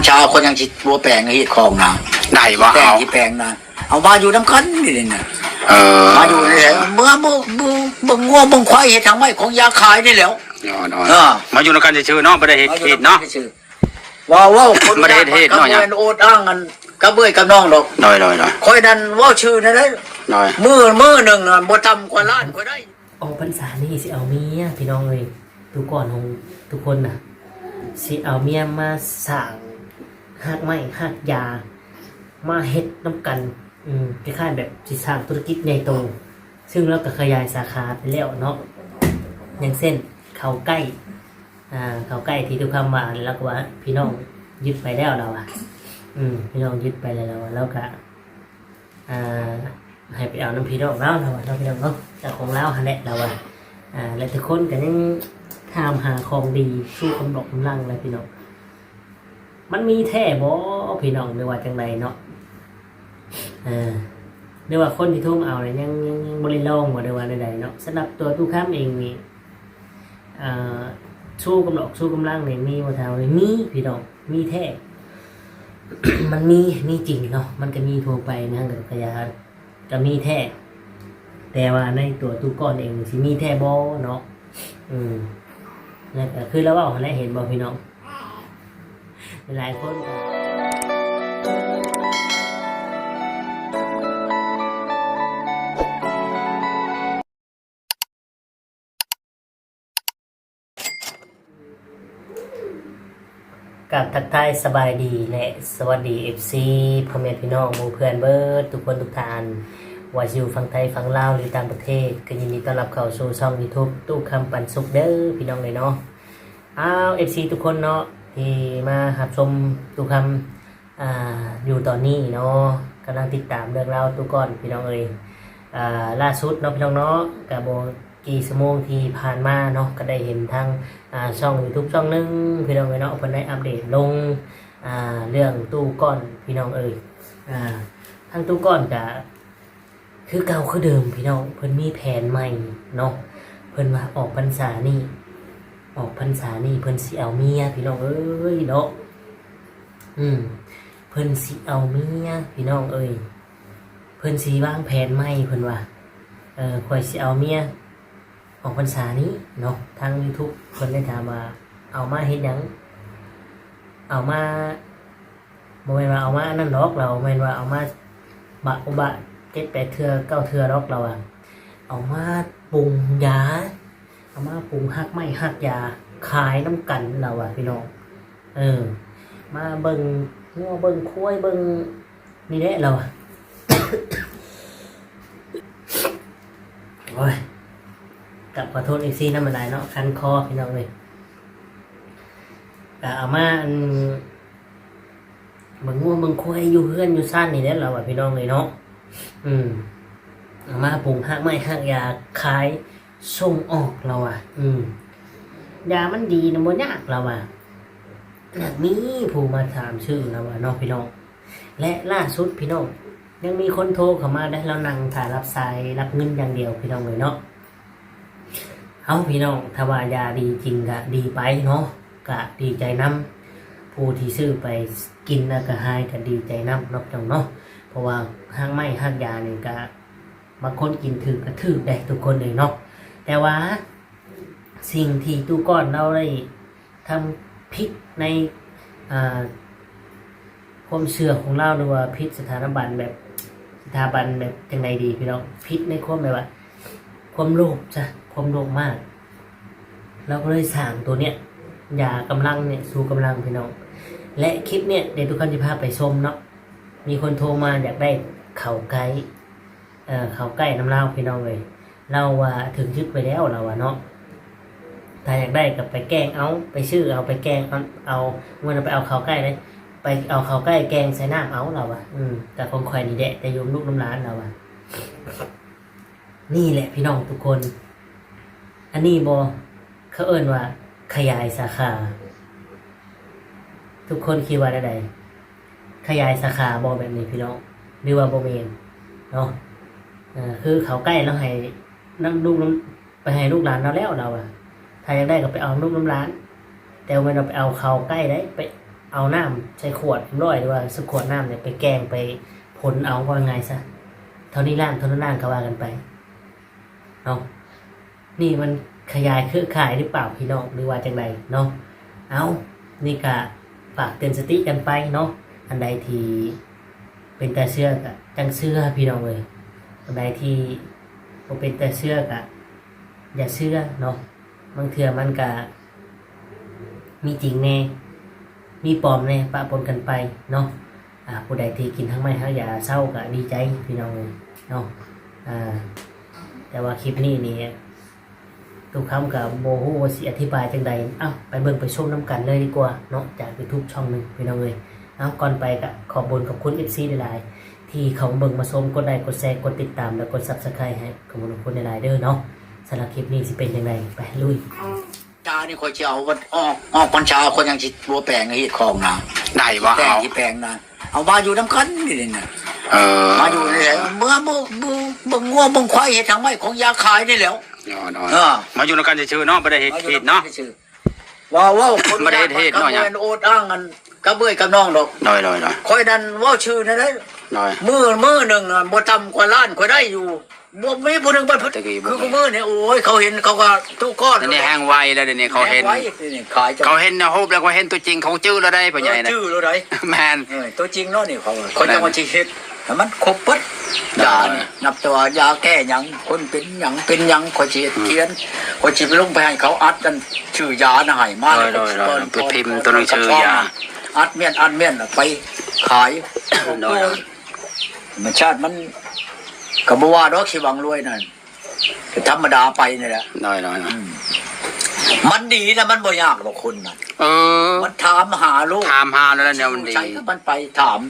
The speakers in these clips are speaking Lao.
ຊາວຄົນຍັງຊິຕົວແປງເຮັດຂອງນະ ໄດ້ບໍ່ ແປງ ເອົາ ຊິແປງນະ ເອົາມາຢູ່ນຳກັນນີ້ນະ ເອີ ມາຢູ່ນີ້ແຫຼະ ເມືອເບິ່ງ ເບິ່ງ ເບິ່ງງົວເບິ່ງຄວາຍ ເຮັດທາງໄມ້ຂອງຢາຂາຍນີ້ແຫຼະ ໂດຍໆ ເອີ ມາຢູ່ນຳກັນຊື່ໆເນາະ ບໍ່ໄດ້ເຮັດເຂດເນາະ ມາຢູ່ນຳກັນຊື່ໆ ເວົ້າ ເວົ້າຄົນ ບໍ່ໄດ້ເຮັດເຂດເນາະ ບໍ່ແມ່ນໂອດອ້າງອັນກັບເອື້ອຍກັບນ້ອງດອກ ໂດຍໆໆ ຂ້ອຍນັ້ນເວົ້າຊື່ນັ້ນເດ້ ໂດຍ ມື້ ມື້ໜຶ່ງນັ້ນບໍ່ຕ່ຳກວ່າລ້ານຂ້ອຍໄດ້. ອອກພັນສານີ້ຊິເອົາເມຍ ພີ່ນ້ອງເອີຍ ຕູກ້ອນຂອງທຸກຄົນນະ ຊິເອົາເມຍມາສ້າງຮາກໄມ້ຮາກຢາ ມາເຮັດນຳກັນ ອືມ ຄ້າຍໆແບບຊິສ້າງທຸລະກິດໃຫຍ່ໂຕ ຊຶ່ງລາວກໍຂະຫຍາຍສາຂາໄປແລ້ວເນາະ ຢ່າງເຊັ່ນ ເຂົ້າໃກ້ ອ່າ ເຂົ້າໃກ້ທີ່ຕຸຄຳວ່າ ລາວກໍວ່າພີ່ນ້ອງຍຶດໄປແລ້ວ ລາວວ່າ ອືມ ພີ່ນ້ອງຍຶດໄປແລ້ວ ລາວວ່າ ລາວກໍ ອ່າ ໃຫ້ໄປເອົານຳພີ່ນ້ອງລາວ ລາວວ່າເນາະ ພີ່ນ້ອງເນາະ ເຈົ້າຂອງລາວຫັ້ນແຫຼະ ລາວວ່າ ອ່າ ແລະ ທຸກຄົນກໍຍັງຖາມຫາຂອງດີ ຊູກຳລັງ ກຳລັງແຫຼະ ພີ່ນ້ອງ ມັນມີແທ້ບໍ່ ພີ່ນ້ອງ ຫຼືວ່າຈັ່ງໃດເນາະ ເອີ ຫຼືວ່າຄົນທີ່ໂທມາເອົານະ ຍັງ ຍັງ ຍັງບໍ່ໄດ້ລອງບໍ່ ຫຼືວ່າແນວໃດເນາະ ສຳລັບຕົວຕູ້ຄຳເອງນີ້ ອ່າ ຊູກຳລັງ ຊູກຳລັງນີ້ມີບໍ່ ຖາມວ່າມີ ພີ່ນ້ອງ ມີແທ້ ມັນມີ ມີຈິງເນາະ ມັນກໍມີທົ່ວໄປໃນຫ້າງກະຢາ ກໍມີແທ້ ແຕ່ວ່າໃນຕົວຕູ້ກ້ອນເອງຊິມີແທ້ບໍ່ເນາະ ອືມ ແລ້ວກໍຄືລາວເວົ້າຫັ້ນແຫຼະ ເຫັນບໍ່ ພີ່ນ້ອງ ຫຼາຍໆຄົນກໍ ກາບທັກທາຍສະບາຍດີ ແລະ ສະຫວັດດີ ເອັຟຊີ ພໍ່ແມ່ພີ່ນ້ອງໝູ່ເພື່ອນເບິດທຸກຄົນທຸກທ່ານ ວ່າຊິຢູ່ຝັ່ງໄທ ຝັ່ງລາວ ຫຼືຕ່າງປະເທດ ກໍຍິນດີຕ້ອນຮັບເຂົ້າສູ່ຊ່ອງຢູທູບ ຕູ້ຄຳປັນສຸກເດີ ພີ່ນ້ອງເອີຍເນາະ. ອ້າວ ເອັຟຊີ ທຸກຄົນເນາະ ທີ່ມາຮັບຊົມຕູ້ຄຳ ອ່າ ຢູ່ຕອນນີ້ເນາະ ກຳລັງຕິດຕາມເລື່ອງລາວຕູ້ກ້ອນ ພີ່ນ້ອງເອີຍ ອ່າ ລ່າສຸດເນາະ ພີ່ນ້ອງເນາະ ກະບໍ່ ກີ່ຊົ່ວໂມງທີ່ຜ່ານມາເນາະ ກໍໄດ້ເຫັນທາງ ອ່າ ຊ່ອງຢູທູບຊ່ອງໜຶ່ງ ພີ່ນ້ອງເອີຍເນາະ ເພິ່ນໄດ້ອັບເດດລົງ ອ່າ ເລື່ອງຕູ້ກ້ອນ ພີ່ນ້ອງເອີຍ ອ່າ ທາງຕູ້ກ້ອນກະຄືເກົ່າຄືເດີມ ພີ່ນ້ອງ ເພິ່ນມີແຜນໃໝ່ເນາະ ເພິ່ນວ່າອອກພັນສານີ້ ອອກພັນສານີ້ເພິ່ນຊິເອົາເມຍ ພີ່ນ້ອງເອີຍເນາະ ອືມ ເພິ່ນຊິເອົາເມຍ ພີ່ນ້ອງເອີຍ ເພິ່ນຊິວາງແຜນໃໝ່ ເພິ່ນວ່າ ເອີ ຂ້ອຍຊິເອົາເມຍ ອອກພັນສານີ້ເນາະ ທາງຢູທູບເພິ່ນໄດ້ຖາມວ່າ ເອົາມາເຮັດຫຍັງ ເອົາມາ ບໍ່ແມ່ນວ່າເອົາມາອັນນັ້ນດອກ ລາວ ບໍ່ແມ່ນວ່າເອົາມາບະອຸບະເຈັດແປດເທື່ອເກົ້າເທື່ອດອກ ລາວວ່າ ເອົາມາປຸງຢາ ເອົາມາປຸງຮາກໄມ້ຮາກຢາຂາຍນຳກັນ ລາວວ່າ ພີ່ນ້ອງ ເອີ ມາເບິ່ງງົວເບິ່ງຄວາຍເບິ່ງ ນີ້ແຫຼະລາວ ໂອ້ຍ ກັບຂໍໂທດເອັຟຊີນຳຫຼາຍໆເນາະ ຄັນຄໍ ພີ່ນ້ອງເອີຍ ກະເອົາມາ ອັນ ເບິ່ງງົວເບິ່ງຄວາຍຢູ່ເຮືອນຢູ່ຊານນີ້ແຫຼະລາວວ່າ ພີ່ນ້ອງເອີຍເນາະ ອືມ ເອົາມາປຸງຮາກໄມ້ຮາກຢາຂາຍ ສົ່ງອອກລາວວ່າ ອືມ ຢາມັນດີນະ ບໍ່ຍາກລາວວ່າ ຢາກມີຜູ້ມາຖາມຊື້ລາວວ່າເນາະ ພີ່ນ້ອງ ແລະ ລ່າສຸດ ພີ່ນ້ອງ ຍັງມີຄົນໂທເຂົ້າມາໄດ້ ລາວນັ່ງຖ້າຮັບສາຍ ຮັບເງິນຢ່າງດຽວ ພີ່ນ້ອງເອີຍເນາະ ເອົ້າ ພີ່ນ້ອງ ຖ້າວ່າຢາດີຈິງກະດີໄປເນາະ ກະດີໃຈນຳ ຜູ້ທີ່ຊື້ໄປກິນແລ້ວກະຫາຍກະດີໃຈນຳເນາະ ພີ່ນ້ອງເນາະ ເພາະວ່າຮາກໄມ້ຮາກຢານີ້ກະ ບາງຄົນກິນຖືກກໍຖືກໄດ໋ທຸກຄົນເລີຍເນາະ ແຕ່ວ່າສິ່ງທີ່ຕູ້ກ້ອນລາວໄດ້ທຳຜິດໃນ ອ່າ ຄວາມເຊື່ອຂອງລາວ ຫຼືວ່າຜິດສະຖານະບັນແບບ ສະຖາບັນແບບຈັ່ງໃດດີພີ່ນ້ອງ ຜິດໃນຄວາມແບບວ່າ ຄວາມໂລບຊະ ຄວາມໂລບມາກ ລາວກໍເລີຍສ້າງໂຕເນີ້ຍ ຢາກຳລັງເນີ້ຍ ຊູກຳລັງພີ່ນ້ອງ ແລະ ຄລິບເນີ້ຍ ດຽວຕຸຄຳຊິພາໄປຊົມເນາະ ມີຄົນໂທມາຢາກໄດ້ເຂົ້າໃກ້ ເອີ ເຂົ້າໃກ້ນຳລາວພີ່ນ້ອງເອີຍ ລາວວ່າຖືກຍຶດໄປແລ້ວລາວວ່າເນາະ ຖ້າຢາກໄດ້ກໍໄປແກ່ງເອົາ ໄປຊື້ເອົາ ໄປແກ່ງເອົາ ເອົາ ບໍ່ໄດ້ໄປເອົາເຂົ້າໃກ້ເດ້ ໄປເອົາເຂົ້າໃກ້ແກ່ງໃສ່ນ້ຳເອົາລາວວ່າ ອືມ ກະຂອງຂ້ອຍນີ້ແຫຼະ ແຕ່ຢູ່ນຳລູກນຳຫຼານລາວວ່າ ນີ້ແຫຼະພີ່ນ້ອງທຸກຄົນ ອັນນີ້ບໍ່ ເຂົາເອີ້ນວ່າຂະຫຍາຍສາຂາ ທຸກຄົນຄິດວ່າແນວໃດ? ຂະຫຍາຍສາຂາບໍ່ແບບນີ້ພີ່ນ້ອງ ຫຼືວ່າບໍ່ແມ່ນເນາະ? ເອີ ຄືເຂົ້າໃກ້ລາວໃຫ້ນຳລູກນຳ ໄປໃຫ້ລູກຫຼານລາວແລ້ວລາວວ່າ ຖ້າຢາກໄດ້ກໍໄປເອົານຳລູກນຳຫຼານ ແຕ່ບໍ່ແມ່ນວ່າໄປເອົາເຂົ້າໃກ້ໄດ້ ໄປ ເອົານ້ຳໃສ່ຂວດຮຽບຮ້ອຍ ຫຼືວ່າໃສ່ຂວດນ້ຳນີ້ໄປແກ່ງໄປພົນເອົາ ເວົ້າງ່າຍຊະ ເທົ່ານີ້ລ້ານ ເທົ່ານັ້ນລ້ານ ກໍວ່າກັນໄປ. ເອົາ ນີ້ມັນຂະຫຍາຍເຄືອຂ່າຍຫຼືເປົ່າພີ່ນ້ອງ ຫຼືວ່າຈັ່ງໃດເນາະ? ເອົາ ນີ້ກະຝາກເຕືອນສະຕິກັນໄປເນາະ ອັນໃດທີ່ເປັນຕາເຊື່ອກະຈັ່ງເຊື່ອພີ່ນ້ອງເອີຍ ອັນໃດທີ່ບໍ່ເປັນຕາເຊື່ອກະຢ່າເຊື່ອເນາະ ບາງເທື່ອມັນກະມີຈິງແດ່ ມີປອມແດ່ ປະປົນກັນໄປເນາະ. ອ່າ ຜູ້ໃດທີ່ກິນທັງໄມ້ທັງຢາເຊົາກະດີໃຈພີ່ນ້ອງເອີຍເນາະ. ອ່າ ແຕ່ວ່າຄລິບນີ້ນີ້ ຕຸຄຳກະບໍ່ຮູ້ວ່າຊິອະທິບາຍຈັ່ງໃດ. ເອົ້າ ໄປເບິ່ງໄປຊົມນຳກັນເລີຍດີກວ່າເນາະ ຈາກຢູທູບຊ່ອງໜຶ່ງພີ່ນ້ອງເອີຍ. ເອົ້າ ກ່ອນໄປກະຂອບບຸນຂອບຄຸນເອັຟຊີຫຼາຍໆ ທີ່ເຂົ້າມາເບິ່ງມາຊົມ ກົດໄລ ກົດແຊ ກົດຕິດຕາມ ແລະ ກົດຊັບສະໄຄຣບ໌ໃຫ້ ຂອບຄຸນຂອບຄຸນຫຼາຍໆເດີເນາະ. ສຳລັບຄລິບນີ້ຊິເປັນຈັ່ງໃດ ໄປລຸຍ. ຈ້ານີ້ຂ້ອຍຊິເອົາວັນອອກ ອອກພັນສາ ຂ້ອຍຍັງຊິຕົວແປງເຮັດຂອງນະ ໄດ້ບໍ່ ແປງ ເອົາ ຊິແປງນະ ເອົາມາຢູ່ນຳກັນນີ້ນະ ເອີ ມາຢູ່ນີ້ແຫຼະ ເມືອເບິ່ງ ເບິ່ງ ເບິ່ງງົວເບິ່ງຄວາຍ ເຮັດທາງໄມ້ຂອງຢາຂາຍນີ້ແຫຼະ ເນາະ ເນາະ ເອີ ມາຢູ່ນຳກັນຊື່ໆເນາະ ບໍ່ໄດ້ເຮັດ ມາຢູ່ ເຮັດເນາະ ນຳກັນຊື່ໆ ວ່າ ເວົ້າຄົນ ບໍ່ໄດ້ເຮັດເນາະ ຢາກ ຫຍັງ ບໍ່ແມ່ນໂອດອ້າງອັນກັບເອື້ອຍກັບນ້ອງດອກ ໂດຍ ໂດຍ ໂດຍ ຂ້ອຍນັ້ນເວົ້າຊື່ນັ້ນເດ້ ໂດຍ ມື້ ມື້ໜຶ່ງນັ້ນບໍ່ຕ່ຳກວ່າລ້ານຂ້ອຍໄດ້ຢູ່ ບໍ່ມີຜູ້ໜຶ່ງບັດ ແຕ່ກີ້ບໍ່ ຄື ມີ ມື້ນີ້ ໂອ້ຍ ເຂົາເຫັນເຂົາກໍຕຸກ້ອນ ດຽວນີ້ແຮງໄວແລ້ວ ດຽວນີ້ເຂົາເຫັນ ແຮງໄວ ດຽວນີ້ຂາຍ ເຂົາເຫັນຮູບແລ້ວ ເຂົາເຫັນຕົວຈິງ ເຂົາຈື່ແລ້ວໄດ໋ ພໍ່ໃຫຍ່ນະ ເອີ ຈື່ແລ້ວໄດ໋ ແມ່ນ ເອີ ຕົວຈິງເນາະນີ້ ເຂົາ ເຂົາ ແມ່ນ ຈະວ່າຊິເຮັດໃຫ້ມັນຄົບເບິດ ຢານີ້ ນັບແຕ່ວ່າຢາແກ້ຫຍັງ ຄົນເປັນຫຍັງ ເປັນຫຍັງ ຂ້ອຍຊິເຮັດ ອືມ ຂຽນ ຂ້ອຍຊິໄປລົງໄປໃຫ້ເຂົາອັດອັນຊື່ຢານະ ໃຫ້ມາ ໂດຍ ໂດຍ ໂດຍ ຂ້ອຍຊິໄປພິມຕົວໜັງສືຢາ ອັດມ້ຽນ ອັດມ້ຽນ ແລ້ວໄປຂາຍ ໂດຍ ໂດຍ ທຳມະຊາດມັນກໍບໍ່ວ່າດອກ ຊິຫວັງລວຍນັ້ນ ກໍທຳມະດາໄປນີ້ແຫຼະ ໂດຍ ໂດຍ ໂດຍ ອືມ ມັນດີນະ ມັນບໍ່ຍາກດອກຄົນນະ ເອີ ມັນຖາມຫາໂລດ ຖາມຫາແລ້ວແນວມັນດີ ໃສກໍມັນໄປຖາມ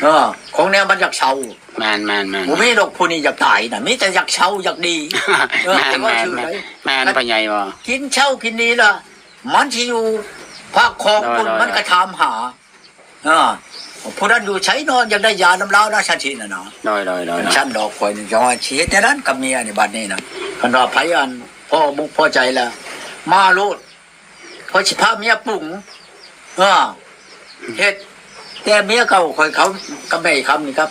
ເອີ ຂອງແນວມັນຢາກເຊົາ ແມ່ນໆໆ ບໍ່ມີດອກຜູ້ນີ້ຢາກຕາຍນະ ມີແຕ່ຢາກເຊົາຢາກດີ ເອີ ແມ່ນໆໆ ແມ່ນ ແມ່ນ ແມ່ນ ພໍ່ໃຫຍ່ວ່າ ກິນເຊົ້າກິນດີລະ ມັນຊິຢູ່ພາກຂອງ ໂດຍ ພຸ້ນ ໂດຍ ມັນກໍຖາມຫາ ເອີ ຜູ້ນັ້ນຢູ່ໃສເນາະ ຢາກໄດ້ຢານຳລາວນະ ຊັ້ນຊີ້ນະເນາະ ໂດຍ ໂດຍ ໂດຍ ຊັ້ນດອກ ຂ້ອຍນີ້ຈະວ່າຊິເຮັດແນວນັ້ນກັບເມຍນີ້ ບັດນີ້ນະ ຄັນວ່າໃຜອັນພໍມຸກພໍໃຈລະ ມາໂລດ ຂ້ອຍຊິພາເມຍປຸງ ເອີ ເຮັດ ແຕ່ເມຍເກົ່າຂ້ອຍເຂົາກັບແມ່ອີຄຳນີ້ ກັ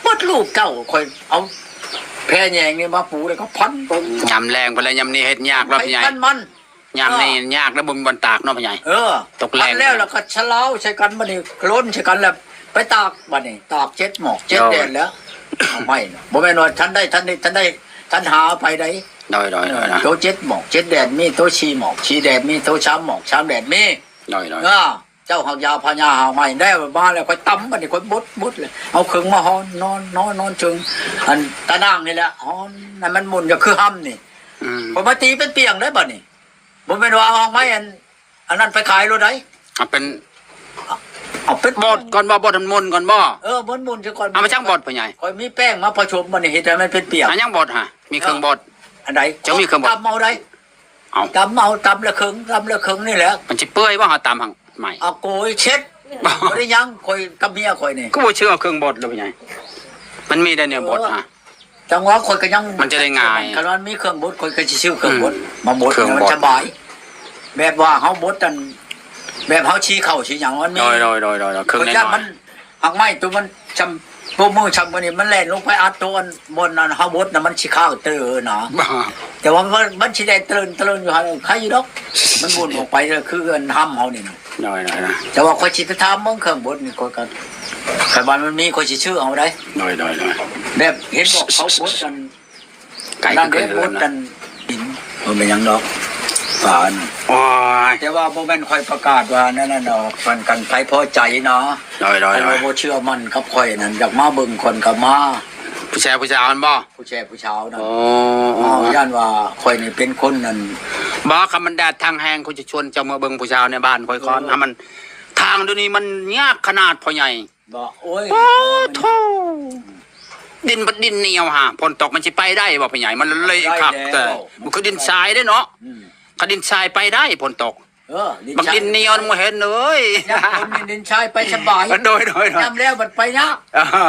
ບໝົດລູກເຕົ້າ ຂ້ອຍເອົາແພແຍງນີ້ມາປູ ແລ້ວກໍພັນ ຍາມແລ້ງພຸ້ນແຫຼະ ຍາມນີ້ເຮັດຍາກແລ້ວ ໄປ ຍາກ ພັນມັນ ຍາມນີ້ ເອີ ຍາກແລ້ວ ບໍ່ມີບ່ອນຕາກເນາະ ພໍ່ໃຫຍ່ ເອີ ຕົກແລ້ງ ແລ້ວ ແລ້ວກໍສະລາວໃສ່ກັນ ບັດນີ້ໂລນໃສ່ກັນແລ້ວ ໄປຕາກ ບັດນີ້ຕາກເຈັດໝອກເຈັດ ໂດຍ ແດດແລ້ວ ເອົາໄມ້ນະ ບໍ່ແມ່ນວ່າທັນໄດ້ ທັນໄດ້ ທັນໄດ້ ທັນຫາໄປໃດ ໂດຍ ໂດຍ ໂດຍ ເອີ ໂຕເຈັດໝອກເຈັດແດດມີ ໂຕສີ່ໝອກສີ່ແດດມີ ໂຕສາມໝອກສາມແດດມີ ໂດຍ ໂດຍ ເອີ ເຈົ້າຫັກຢາພະຍາຫາໄມ້ ໄດ້ມາແລ້ວຂ້ອຍຕຳ ບັດນີ້ຂ້ອຍບົດ ບົດເລີຍ ເອົາເຄື່ອງມາຫອນ ນອນ ນອນ ນອນເທິງ ອັນຕານາງນີ້ແຫຼະ ຫອນໃຫ້ມັນໝຸ່ນ ກໍຄືຮຳນີ້ ອືມ ຂ້ອຍມາຕີເປັນປ່ຽງໄດ້ບັດນີ້ ບໍ່ແມ່ນວ່າເອົາໄມ້ອັນ ອັນນັ້ນໄປຂາຍໂລດໃດ ເອົາເປັນ ເອົາເປັນ ບົດກ່ອນບໍ່? ບົດໃຫ້ມັນໝຸ່ນກ່ອນບໍ່? ເອີ ໝຸ່ນໆຊະກ່ອນ ເອົາມາຈັ່ງບົດ ພໍ່ໃຫຍ່ ຂ້ອຍມີແປ້ງມາປະສົມ ບັດນີ້ເຮັດໃຫ້ມັນເປັນປ່ຽງ ອັນຫຍັງບົດຫະ? ມີເຄື່ອງບົດ ເອີ ອັນໃດ? ເຈົ້າມີເຄື່ອງບົດ ຕຳເອົາໃດ ໂອ້ ຕຳເອົາ ຕຳລະເຄິ່ງ ຕຳລະເຄິ່ງນີ້ແຫຼະ ມັນຊິເປື່ອຍບໍ່ ເຮົາຕຳຫັ້ນ? ໄມ້ ເອົາໂກຍເຊັດ ບໍ່ ບໍ່ໄດ້ຫຍັງ ຂ້ອຍກັບເມຍຂ້ອຍນີ້ ຄືບໍ່ຊື້ເອົາເຄື່ອງບົດລະ ພໍ່ໃຫຍ່? ມັນມີໄດ໋ແນວບົດ ເອີ ຫະ ຈັ່ງວ່າຂ້ອຍກໍຍັງ ມັນຈະໄດ້ງ່າຍ ຄັນວ່າມີເຄື່ອງບົດ ຂ້ອຍກໍຊິຊື້ເຄື່ອງບົດ ອືມ ມາບົດ ເຄື່ອງບົດ ໃຫ້ມັນສະບາຍ ແບບວ່າເຮົາບົດອັນ ແບບເຮົາຊີ້ເຂົ້າຊີ້ຫຍັງ ມັນມີ ໂດຍໆໆໆ ເຄື່ອງນ້ອຍໆ ມັນ ຫາກໄມ້ໂຕມັນຊ່ຳ ໂຕມືຊ່ຳກວ່ານີ້ ມັນແລ່ນລົງໄປອັດໂຕອັນ ບ່ອນອັນເຮົາບົດນະ ມັນຊິຄ້າງເຕີນະ ແຕ່ວ່າມັນ ມັນຊິແລ່ນເຕີນໆຢູ່ຫັ້ນ ໄຄຢູ່ດອກ ມັນໝຸ່ນອອກໄປ ຄືອັນຮຳເຮົານີ້ນະ ໂດຍໆໆ ແຕ່ວ່າຂ້ອຍຊິໄປຖາມເບິ່ງເຄື່ອງບົດນີ້ ຂ້ອຍກໍ ຄັນວ່າມັນມີ ຂ້ອຍຊິຊື້ເອົາໄດ໋ ໂດຍໆໆ ແບບເຫັນບອກເຂົາບົດອັນ ໄກ ນັ້ນເດ້ ເກີນເຮືອນ ບົດອັນຫີນ ບໍ່ແມ່ນຫຍັງດອກ ຝານ ໂອ້ຍ ແຕ່ວ່າບໍ່ແມ່ນຂ້ອຍປະກາດວ່າແນວນັ້ນດອກ ມັນກັນໃຜພໍໃຈເນາະ ໂດຍໆໆ ຄັນວ່າບໍ່ເຊື່ອໝັ້ນກັບຂ້ອຍນັ້ນ ຢາກມາເບິ່ງກ່ອນກໍມາ ຜູ້ຊາຍຜູ້ສາວຫັ້ນບໍ່? ຜູ້ແຊຜູ້ສາວນັ້ນ ໂອ້ ເຮົາຢ້ານວ່າຂ້ອຍນີ້ເປັນຄົນນັ້ນ ບໍ່ ຄັນມັນແດດທາງແຮງ ຂ້ອຍຈະຊວນເຈົ້າເມືອເບິ່ງຜູ້ສາວໃນບ້ານຂ້ອຍກ່ອນ ເອີ ຖ້າມັນ ທາງດຽວນີ້ມັນຍາກຂະໜາດ ພໍ່ໃຫຍ່ ບໍ່ ໂອ້ຍ ໂອ້ໂທ້ ດິນບັດດິນໜຽວຫາ ຝົນຕົກມັນຊິໄປໄດ້ບໍ່ ພໍ່ໃຫຍ່? ມັນເລະຄັກ ໄດ້ແລ້ວ ແຕ່ມັນຄືດິນຊາຍເດ້ເນາະ ອືມ ຄັນດິນຊາຍໄປໄດ້ຝົນຕົກ ເອີ ດິນຊາຍ ບັກດິນໜຽວບໍ່ເຫັນເອີຍ ຍາມຝົນນີ້ດິນຊາຍໄປສະບາຍ ໂດຍໆໆ ຍາມແລ້ງບັດໄປຍາກ ເອີ ເອີ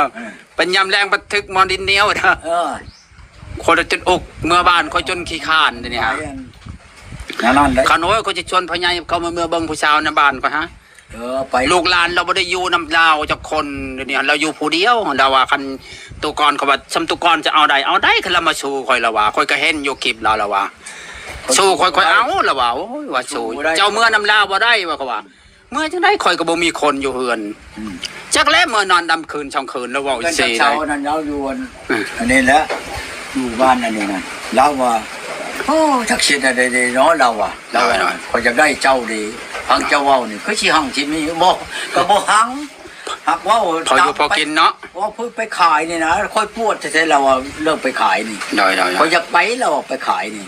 ເປັນຍາມແລ້ງບັດຖືກໝໍດິນໜຽວເດີ ເອີ ຄົນລະຈົນອົກ ເມືອບ້ານຂ້ອຍຈົນຂີ້ຄ້ານດຽວນີ້ຫາ ແນວນັ້ນເດ້ ຄັນໂອ້ຍ ຂ້ອຍຊິຊວນພໍ່ໃຫຍ່ເຂົ້າມາເມືອເບິ່ງຜູ້ສາວໃນບ້ານຂ້ອຍຫາ ເອີ ໄປ ລູກຫຼານລາວບໍ່ໄດ້ຢູ່ນຳລາວຈັກຄົນ ດຽວນີ້ລາວຢູ່ຜູ້ດຽວ. ລາວວ່າ ຄັນຕຸກອນ ເຂົາວ່າ ຊ່ຳຕຸກອນຈະເອົາໄດ້ ເອົາໄດ້ ຄັນລາວມາສູ່ຂ້ອຍ ລາວວ່າ. ຂ້ອຍກໍເຫັນຢູ່ຄລິບລາວ ລາວວ່າ ສູ່ຂ້ອຍ ຂ້ອຍເອົາ ລາວວ່າ. ໂອ້ຍ ວ່າສູ່ ເຈົ້າເມືອນຳລາວບໍ່ໄດ້ ວ່າ ເຂົາວ່າ ເມືອຈັ່ງໃດ ຂ້ອຍກໍບໍ່ມີຄົນຢູ່ເຮືອນ. ອືມ ຈັກແລ້ວ ເມືອນອນນຳຄືນສອງຄືນ ລາວເວົ້າຈັ່ງຊີ້. ເຊົ້ານັ້ນລາວຢູ່ອັນ ອັນນີ້ແຫຼະ ຢູ່ບ້ານອັນນີ້ນະ ລາວວ່າ ໂອ້ ຈັກຊິເຮັດແນວໃດເນາະ ລາວວ່າ. ລາວວ່າ ຂ້ອຍຢາກໄດ້ເຈົ້າເດ ຟັງເຈົ້າເວົ້ານີ້ ຄືຊິຮັ່ງຊິມີ ບໍ່ ກໍບໍ່ຮັ່ງ ຫາກເວົ້າ ພໍຢູ່ພໍກິນເນາະ. ເວົ້າເພິ່ນໄປຂາຍນີ້ນະ ຂ້ອຍປວດແທ້ໆ ລາວວ່າ ເລື່ອງໄປຂາຍນີ້. ຂ້ອຍຢາກໄປ ລາວວ່າ ໄປຂາຍນີ້.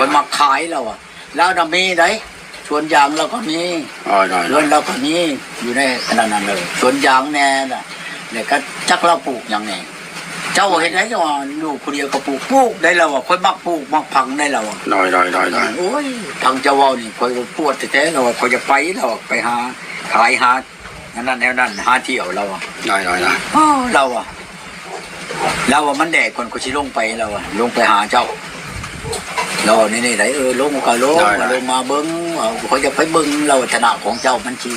ຂ້ອຍມັກຂາຍ ລາວວ່າ. ລາວນະມີໃດ ສວນຢາງລາວກໍມີ ເຮືອນລາວກໍມີ ຢູ່ໃນອັນນັ້ນເລີຍ ສວນຢາງແດ່ນະ ແລ້ວກໍຈັກລາວປູກຫຍັງແດ່. ເຈົ້າເຮັດໄດ້ ເຈົ້າວ່າ ຢູ່ຜູ້ດຽວກໍປູກ ປູກໄດ້ ລາວວ່າ. ຂ້ອຍມັກປູກມັກຝັງໄດ້ ລາວວ່າ. ໂອ້ຍ ຟັງເຈົ້າເວົ້ານີ້ ຂ້ອຍປວດແທ້ໆ ລາວວ່າ. ຂ້ອຍຢາກໄປ ລາວວ່າ ໄປຫາຂາຍ ຫາ ອັນນັ້ນແນວນັ້ນ ຫາທ່ຽວ ລາວວ່າ. ໂອ້ ລາວວ່າ ລາວວ່າ ມັນແດດກ່ອນ ຂ້ອຍຊິລົງໄປ ລາວວ່າ ລົງໄປຫາເຈົ້າ. ລາວວ່າແນວນີ້ໃດ ເອີ ລົງກໍລົງ ລົງມາເບິ່ງ ເອົາ ຂ້ອຍຢາກໄປເບິ່ງ ລາວວ່າ ລັກສະນະຂອງເຈົ້າມັນຊິ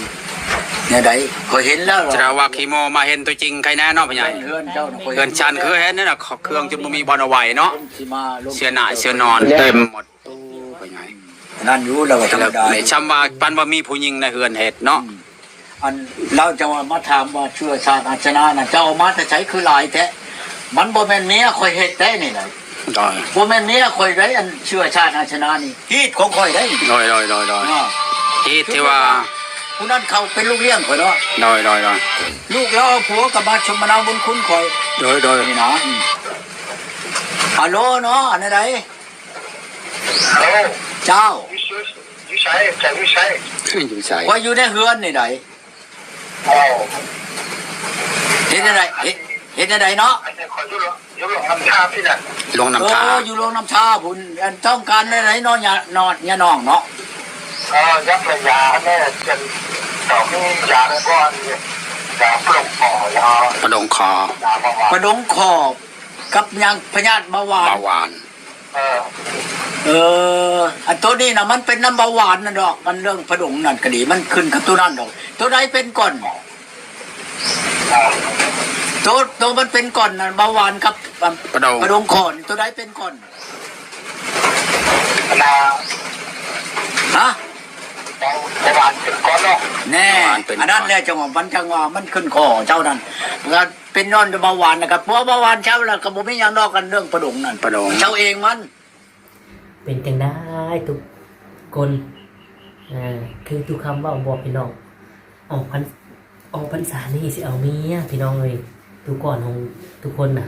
ແນວໃດ. ຂ້ອຍເຫັນແລ້ວ ສະດາວ່າ ຂີ້ໂມມາເຫັນຕົວຈິງໄຄແນ່ເນາະ ພໍ່ໃຫຍ່. ເຮືອນເຈົ້ານະ ເຮືອນຊັ້ນຄືເຫັນນັ້ນນະ ເຄື່ອງຈົນບໍ່ມີບ່ອນເອົາໄວ້ເນາະ ເສື້ອໜ້າເສື້ອນອນເຕັມໝົດ. ໂອ້ ພໍ່ໃຫຍ່ ນັ້ນຢູ່ ລາວວ່າ ທຳມະດາ ຊ່ຳວ່າ ປານວ່າມີຜູ້ຍິງໃນເຮືອນເຮັດເນາະ. ອືມ ອັນລາວຈະວ່າມາຖາມວ່າເຊື້ອຊາດອາຊະນະນັ້ນ ເຈົ້າເອົາມາແຕ່ໃສຄືຫຼາຍແທ້? ມັນບໍ່ແມ່ນເມຍຂ້ອຍເຮັດໄດ໋ນີ້ນະ. ບໍ່ແມ່ນເມຍຂ້ອຍໄດ໋ ອັນເຊື້ອຊາດອາຊະນະນີ້ ຮີດຂອງຂ້ອຍໄດ໋. ຮີດທີ່ວ່າ ຜູ້ນັ້ນເຂົ້າເປັນລູກລ້ຽງຂ້ອຍເນາະ. ລູກລາວເອົາຜົວກໍມາຊົມມະນາບຸນຄຸນຂ້ອຍ ນີ້ນະ. ອາໂລເນາະ ອັນໃດ? ເຈົ້າ ຢູ່ໃສ? ເຈົ້າຢູ່ໃສ? ຢູ່ໃສ? ຂ້ອຍຢູ່ໃນເຮືອນນີ້ໃດ໋. ເຮັດແນວໃດ? ເຮັດ ເຮັດແນວໃດເນາະ? ຂ້ອຍຢູ່ ຢູ່ຫຼວງນ້ຳທາພີ້ນະ. ຫຼວງນ້ຳທາ ເອີ ຢູ່ຫຼວງນ້ຳທາພຸ້ນ. ອັນຕ້ອງການແນວໃດເນາະ ຍາ ເນາະ ຍານ້ອງເນາະ? ເອີ ຢາກໄດ້ຢາແດ່ ເປັນ ຕ້ອງມີຢາແລ້ວບໍ່ ອັນນີ້ ຢາປະດົງຄໍ ຢາປະດົງຄໍ ຢາເບົາຫວານ ປະດົງຄໍ ກັບຫຍັງ ພະຍາດເບົາຫວານ ເບົາຫວານ. ເອີ ເອີ ອັນໂຕນີ້ນະ ມັນເປັນນຳເບົາຫວານນັ້ນດອກ ອັນເລື່ອງປະດົງນັ້ນກໍດີ ມັນຂຶ້ນກັບໂຕນັ້ນດອກ. ໂຕໃດເປັນກ່ອນ? ໂຕ ໂຕມັນເປັນກ່ອນນັ້ນ ເບົາຫວານກັບ ປະດົງ ປະດົງຄໍ ໂຕໃດເປັນກ່ອນ? ອັນນ່າ ຮະ? ເບົາຫວານເປັນກ່ອນເນາະ. ແນ່ ອັນນັ້ນແຫຼະ ຈັ່ງວ່າມັນ ຈັ່ງວ່າມັນຂຶ້ນຄໍເຈົ້ານັ້ນ ເປັນຍ້ອນແຕ່ເບົາຫວານນະຄັບ ເພາະວ່າເບົາຫວານເຊົາແລ້ວກໍບໍ່ມີຫຍັງດອກ ອັນເລື່ອງປະດົງນັ້ນ ປະດົງ ເຊົາເອງມັນ. ເປັນຈັ່ງໃດທຸກຄົນ? ເອີ ຄືຕຸຄຳເວົ້າບໍ່ພີ່ນ້ອງ? ອອກພັນ ອອກພັນສານີ້ຊິເອົາເມຍພີ່ນ້ອງເອີຍ ຕຸກອນຂອງທຸກຄົນນະ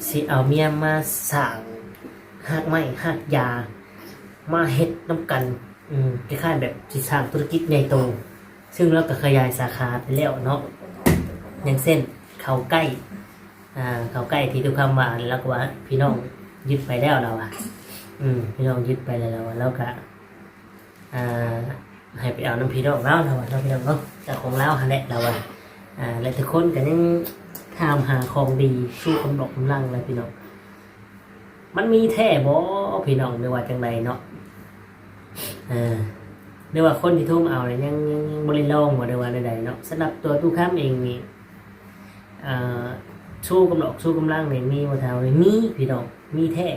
ຊິເອົາເມຍມາສ້າງຮາກໄມ້ຮາກຢາ ມາເຮັດນຳກັນ ອືມ ຄ້າຍໆແບບຊິສ້າງທຸລະກິດໃຫຍ່ໂຕ ຊຶ່ງລາວກໍຂະຫຍາຍສາຂາໄປແລ້ວເນາະ ຢ່າງເຊັ່ນ ເຂົ້າໃກ້ ອ່າ ເຂົ້າໃກ້ທີ່ຕຸຄຳວ່າ ລາວກໍວ່າພີ່ນ້ອງຍຶດໄປແລ້ວ ລາວວ່າ ອືມ ພີ່ນ້ອງຍຶດໄປແລ້ວ ລາວວ່າ ລາວກໍ ອ່າ ໃຫ້ໄປເອົານຳພີ່ນ້ອງລາວ ລາວວ່າເນາະ ພີ່ນ້ອງເນາະ ເຈົ້າຂອງລາວຫັ້ນແຫຼະ ລາວວ່າ ອ່າ ແລະ ທຸກຄົນກໍຍັງຖາມຫາຂອງດີ ຊູກຳລັງກຳລັງແຫຼະພີ່ນ້ອງ. ມັນມີແທ້ບໍ່ພີ່ນ້ອງ ຫຼືວ່າຈັ່ງໃດເນາະ? ເອີ ຫຼືວ່າຄົນທີ່ໂທມາເອົານະ ຍັງ ຍັງ ຍັງບໍ່ໄດ້ລອງບໍ່ ຫຼືວ່າແນວໃດເນາະ? ສຳລັບຕົວຕູ້ຄຳເອງນີ້ ເອີ ຊູກຳລັງ ຊູກຳລັງນີ້ມີບໍ່ ເທົ່ານີ້ ມີພີ່ນ້ອງ ມີແທ້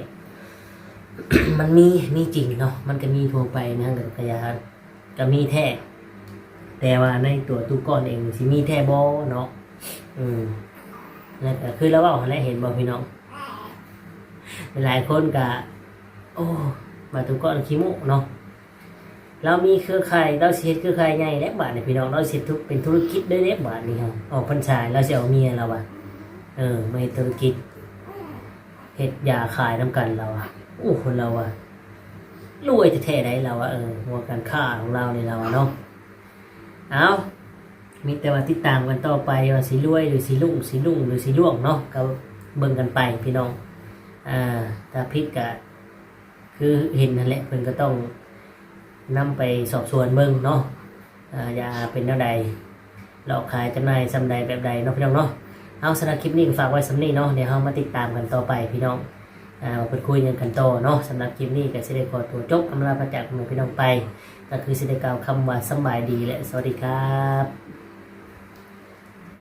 ມັນມີ ມີຈິງເນາະ ມັນກໍມີທົ່ວໄປໃນຫ້າງກະຢາ ກໍມີແທ້ ແຕ່ວ່າໃນຕົວຕູ້ກ້ອນເອງຊິມີແທ້ບໍ່ເນາະ? ອືມ ແລ້ວກໍຄືລາວເວົ້າຫັ້ນແຫຼະ ເຫັນບໍ່ພີ່ນ້ອງ? ຫຼາຍໆຄົນກໍ ໂອ້ ວ່າຕູ້ກ້ອນຂີ້ໂມ້ເນາະ ລາວມີເຄືອຂ່າຍ ລາວຊິເຮັດເຄືອຂ່າຍໃຫຍ່ແລ້ວບາດນີ້ພີ່ນ້ອງ ລາວຊິເຮັດທຸ ເປັນທຸລະກິດໄດ້ແລ້ວບາດນີ້ ອອກພັນສາລາວຊິເອົາເມຍລາວວ່າ ເອີ ມາເຮັດທຸລະກິດ ເຮັດຢາຂາຍນຳກັນລາວວ່າ ໂອ້ ລາວວ່າ ລວຍແທ້ໆໃດລາວວ່າ ເອີ ຫົວການຄ້າຂອງລາວນີ້ລາວວ່າເນາະ. ເອົາ ມີແຕ່ວ່າຕິດຕາມກັນຕໍ່ໄປວ່າຊິລວຍ ຫຼືຊິລຸ້ງ ຊິລຸ້ງ ຫຼືຊິລ່ວງເນາະ ກໍເບິ່ງກັນໄປພີ່ນ້ອງ ອ່າ ຖ້າຜິດກໍຄືເຫັນຫັ້ນແຫຼະ ເພິ່ນກໍຕ້ອງນຳໄປສອບສວນເບິ່ງເນາະ ອ່າ ຢາເປັນແນວໃດ ຫຼອກຂາຍຈຳໜ່າຍສ່ຳໃດແບບໃດເນາະ ພີ່ນ້ອງເນາະ. ເອົາ ສຳລັບຄລິບນີ້ກໍຝາກໄວ້ສ່ຳນີ້ເນາະ ດຽວເຮົາມາຕິດຕາມກັນຕໍ່ໄປພີ່ນ້ອງ ອ່າ ເພິ່ນຄຸຍຫຍັງກັນຕໍ່ເນາະ. ສຳລັບຄລິບນີ້ກໍຊິໄດ້ຂໍຕົວຈົບອຳລາພາຈາກພໍ່ແມ່ພີ່ນ້ອງໄປ ກໍຄືຊິໄດ້ກ່າວຄຳວ່າສຳບາຍດີ ແລະ ສະຫວັດດີຄັບ.